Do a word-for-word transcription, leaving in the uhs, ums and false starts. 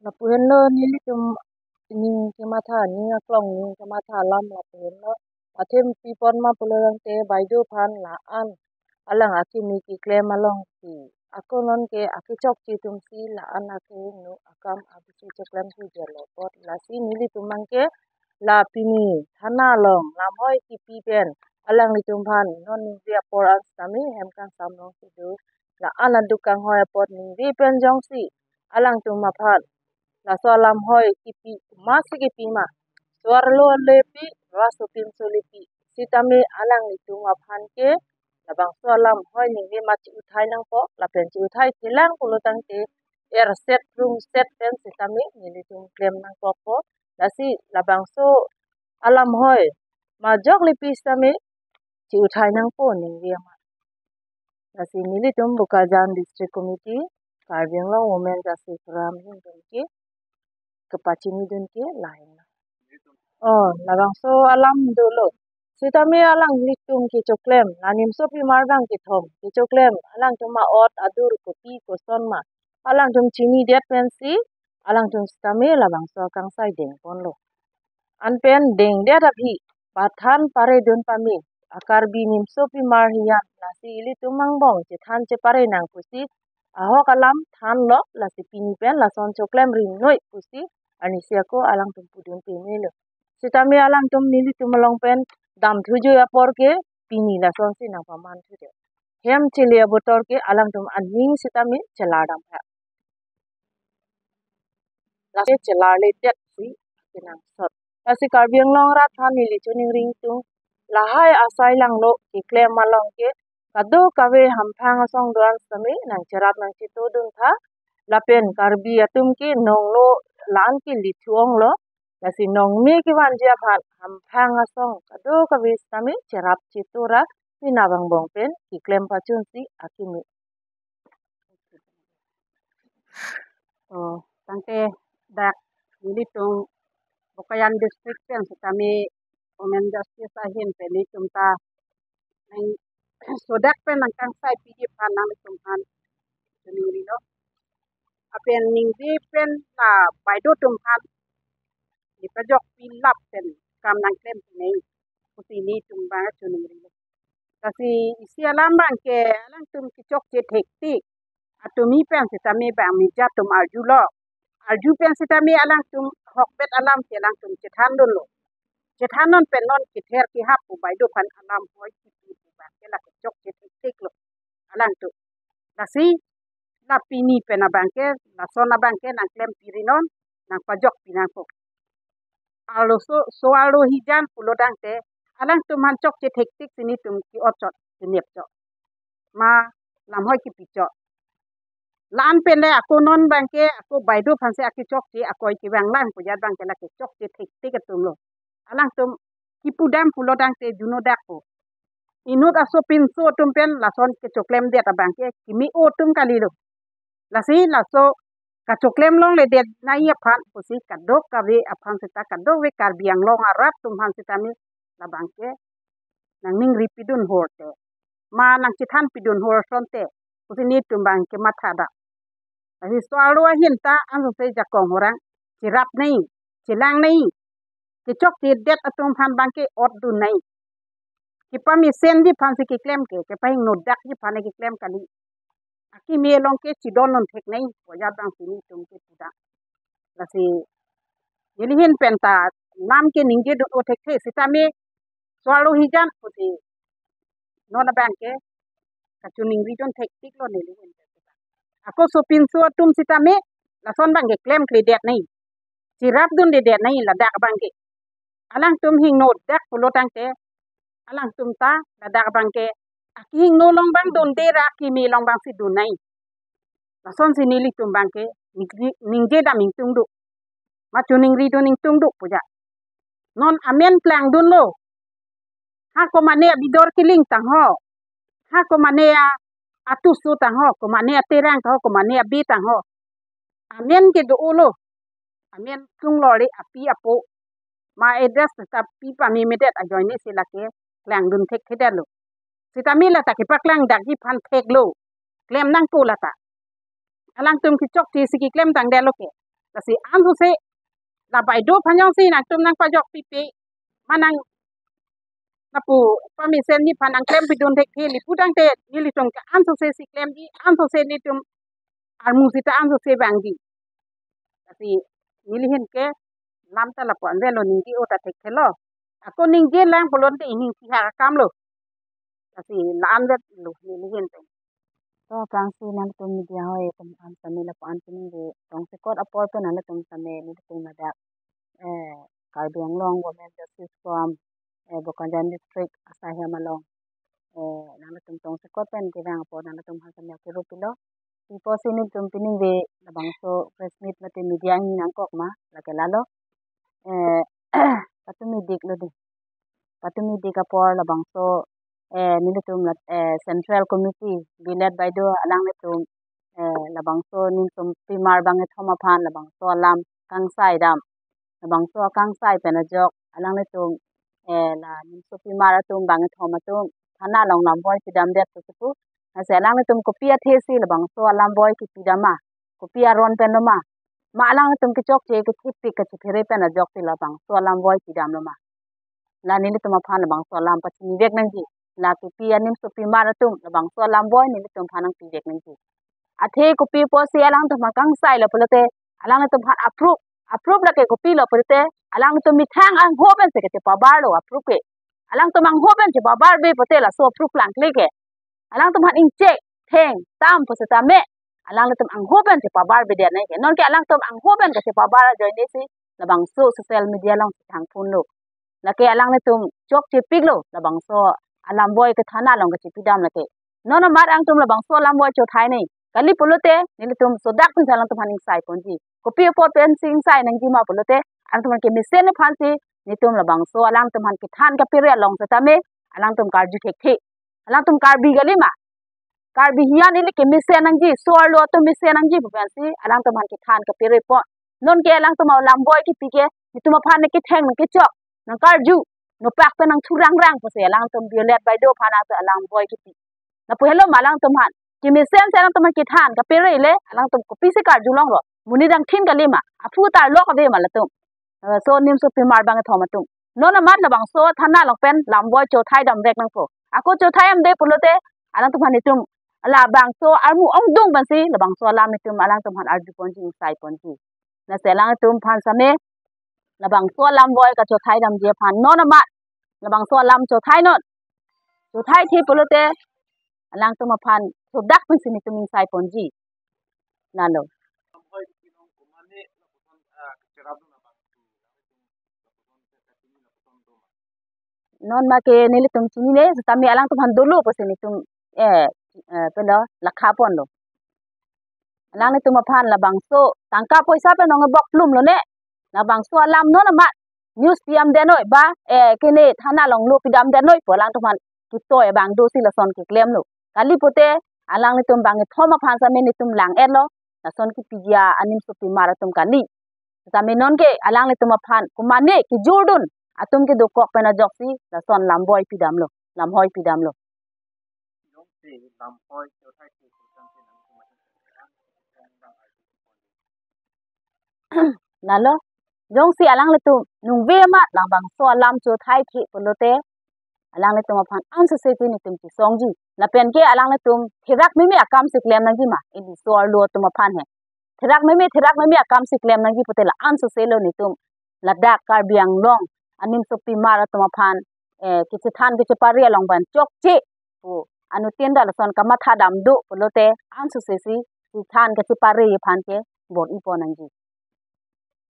Lapu henlo nelitum ning kematha, ning aklong ning kematha alam lapu henlo. Athe pi apot ma pulo tangte baideo aphan la-an alang akimi keklem alongsi ako non ke akechokche atumsi la-an akehingno akam abisi cheklem thu jalo apot, lasi nelitum abangke la pini thana along lamhoi kipi pen alanglitum aphan non ningve apor an sitame hem kangsam alongsi do la-an aduk kanghoi apot ningve pen jongsi alangtum aphan laso alamhoi kipi, masi kipi ma, so-arlo le pi, laso pinso le pi, sitame alanglitum aphan ke labangso alamhoi ningve ma chi-uthai nangpo, lapen chi-uthai thelang pulo tangte erset rungset pen sitame nelitum klem nangkokpo. Lasi labangso alamhoi majok le pi sitame chi-uthai nangpo ningve ma. Lasi nelitum Bokajan District Committee, Karbi Anglong Women Justice Forum ahin atum ke kepachinidun ke lahenlo. Oh, labangso alam dolo. Sitame alanglitum kechoklem, la nimso pimar abang kethom kechoklem, alangtum a-ot adur kopi koson ma alangtum chinidet pensi alangtum sitame labangso akangsai dengponlo. Anpen dengdet aphi pathan paredun pame, a-Karbi nimso pimar hiyan, lasi ilitum angbong chethan chepare nang pusi ahok alam thanlo, lasi pini pen lason choklem ringnoi pusi arnisi ako alangtum pudun pemelo. Sitame alangtum nelitum along pen damthujui apor ke pini lasonsi nangpaman thudet. Hem chele abotor ke alangtum aning sitame chelar dam ha. Lasi chelarledetsi kenangsot. Lasi Karbi Anglong arat aphan neli choningri ingtung, lahai asai langno keklem along ke kadokave hamphang asong do-an sitame nangcherap nangchetodun tha. Lapen Karbi atum ke nonglo la-an ke lithu-onglo. Lasi nongme kevanji aphan hamphang asong kadokave sitame cherap cheto ra pinap angbong pen keklem pachunsi akimi. Oh, tangte dak nelitum Bokajan District pen sitame Women Justice ahin pen nelitum ta nang sodak pen nangkangsai piji aphan nanglitum aphan choningrilo. Lapen ningve pen la baideo atum aphan nepajok pilap pen kam nangklem pinei pusi nelitum abang choningrilo. Lasi isi alam abang ke alangtum kechokche thektik atum-i pen sitame bang media atum arjulo. Arju pen sitame alangtum ahokpet alam ke alangtum chethandunlo. Chethandun pen non kether kehap pu baideo aphan alamhoi kipi pu abang ke la kechokche thektiklo alangtum. Lasi la pini pen abang ke, lason abang ke nangklem piri non, nangpajok pinangpo. Arloso, so-arlo hijan pulo tangte alangtum aphan chokche thektik si nelitum ke-ot chot, kenep chot. Ma lamhoi kipi chot. La-an pen le ako non abang ke, ako baideo aphansi akechokche akoi kevang lang pu ajat abang ke la kechokche thektik atumlo. Alangtum kipudam pulo tangte juno dakpo. Inut aso pinso atum pen lason kechoklemdet abang ke kimi-o atum kalilo. Lasi laso kachoklem longledet nai aphan pusi kadokave aphan sita, kadokave Karbi Anglong arat atum aphan sitame labang ke nangningri pidun hor te, ma nangchethan pidun hor son te pusi nelitum abang ke matha dak. Lasi so-arlo ahin ta ansose jakong horang cherap nai, chelang nai, kechokchedet atum aphan abang ke otdun nai. Kepamesenji aphansi keklem ke, kepahingno dakji aphan keklem kali. Akimi along ke chidondun thek nai pu ajat abangsi nelitum ke pudak. Lasi neli ahin pen ta nam ke ningjedun-o thekthe sitame so-arlo hijan pusi non abang ke kachoningridun thektiklo neli ahin pen. Ako sopinso atum sitame lason abang ke klemkledet nai, cherapdundedet nai ladak abang ke. Alangtum hingno dak pulo tangte alangtum ta ladak abang ke akehingno along abang dunde ra akimi along abangsi dun nai. Lasonsi nelitum abang ke ningje, ningjedam ingtungduk, ma choningridun ingtungduk pu ajat. Non amen klangdunlo. Ha komane abidor kiling tangho. Ha komane a atusu tangho, komane aterang tangho, komane abi tangho. Amen kedo-olo. Amen klung lori api apo. Ma address ta pi pamemedet ajoine si lake klangdun thekthedetlo. Sitame lata kepaklang dakji aphan theklo. Klem nangpo lata. Alangtum kechokche si keklem tangdetlo ke. Lasi ansose la baideo aphan jongsi nangtum nangpajok pipe, manang lapu pamesen nephan nangklem pidun thekthe, lapu tangte nelitum ke ansose si klemji, ansose nelitum armu sita ansose vangji. Lasi neli ahin ke lam ta lapu-an avelo, ningje-o ta thekthelo. Ako ningje lang pulote ining sihak akamlo. Lasi la-an avelo neli ahin pen. To aphrangsi nangtum media hoi atum aphan sami lapu-an chiningje, tongsekot apor pen nangtum sami nelitum ladak, eh, Karbi Anglong Women Justice Forum, eh, Bokajan District asai hem along, eh, nangtum tongsekot pen kevang apor nangtum aphan sami akuru pilo. Ipo si nelitum piningve labangso press meet mate media nangkok ma, lake lalo. Eh, patumi diklo dei. Patumi dik apor labangso, eh, nelitum la, eh, Central Committee, Bilet Baideo alanglitum, eh, labangso nimsopi mar bangkethom aphan labangso alam kangsai dam. Labangso akangsai pen ajok alanglitum, eh, la nimsopi mar atum bangkethom atum thana along lam voi pidamdet pusi pu. Lasi alanglitum kopi athe si labangso alam voi kipidam ma, kopi aron pen lo ma, ma alanglitum kechokche kechepik kachephere pen ajok si labangso alam voi pidamlo ma, la nelitum aphan labangso alam pachinivek nangji. La kipi animsopi mar atum labangso alam voi nelitum aphan nangpivek nangji. Athe kopi apotsi alanglitum aphan kangsailo pulote, alanglitum aphan a-proof, a-proof lake kopilo pulote, alanglitum methang angho pensi kachepabarlo a-proof ke. Alanglitum angho pen chepabarbe pulote laso a-proof langkle ke. Alanglitum aphan ingchek thengtam pusitame alanglitum angho pen chepabarbedet nangji ke. Nonke alanglitum angho pen kachepabar ajoine si labangso social media along si thangphonlo. Lake alanglitum chokchepiklo labangso alam voi ke thana along kachepidam lake. Non amat alanglitum labangso alam voi chothai nangji. Kali pulote nelitum sodak pensi alanglitum aphan ingsai ponji. Kopi apot pensi ingsai nangji ma pulote, alanglitum aphan kemesen aphansi nelitum labangso alanglitum aphan kethan kapere along setame alanglitum karju thekthe. Alanglitum Karbi kali ma? Karbi hiyan ili kemesen nangji, so-arlo atum mesen nangji pu pensi alanglitum aphan kethan kapere pon. Nonke alanglitum alam voi kipi ke nelitum aphan nangketheng nangkechok, nangkarju, nopak pen nangthurangrang pusi alanglitum Bilet Baideo aphan atum alam voi kipi. Lapu helo ma alanglitum aphan kemesen si alanglitum aphan kethan kapere le, alanglitum kopisi karjulonglo? Monit angthin kali ma? Aphu tarlok ave ma latum, eh, so nimsopi mar bangkethom atum. Non amat labangso thana along pen lam voi chothai damvek nangpo. Ako chothai damde pulote alanglitum aphan nelitum labangso armu ongdung pensi labangso alam nelitum alanglitum aphan arju ponji, ingsai ponji. Lasi alanglitum aphan same labangso alam voi kachothai damji aphan non amat labangso alam chothai non. Chothai the pulote alanglitum aphan sodak pensi nelitum ingsai ponji. Lalo. Non ma ke nelitum chinine, setame alanglitum aphan dolo pusi nelitum, eh, eh, pelo lakha ponlo. Alanglitum aphan labangso tangka poisa pen ong bok plumlo ne. Labangso alam non amat news pidamdet noi ba, eh, kene thana along lo pidamdet noi pu alanglitum aphan kitoi abang do si lason keklemlo. Kali pulote alanglitum bangkethom aphan same nelitum lang-etlo. Lason kipiji animsopi mar atum kali. Setame nonke alanglitum aphan komane kejordun atum kedokok pen ajoksi lason lam voi pidamlo, lam hoi pidamlo. Lalo, jongsi alanglitum nungve amat labangso alam chothai the pulote, alanglitum aphan ansose si nelitum chesongji. Lapen ke alanglitum therak meme akam si klem nangji ma, ili so-arlo atum aphan he. Therak meme, therak meme akam si klem nangji pulote la ansose lo nelitum ladak Karbi Anglong animsopi mar atum aphan, eh, kachethan kachepare along pen chokche pu anuttin ta lason kamatha dam do pulote ansose si chethan kachepare aphan ke bor-i pon nangji.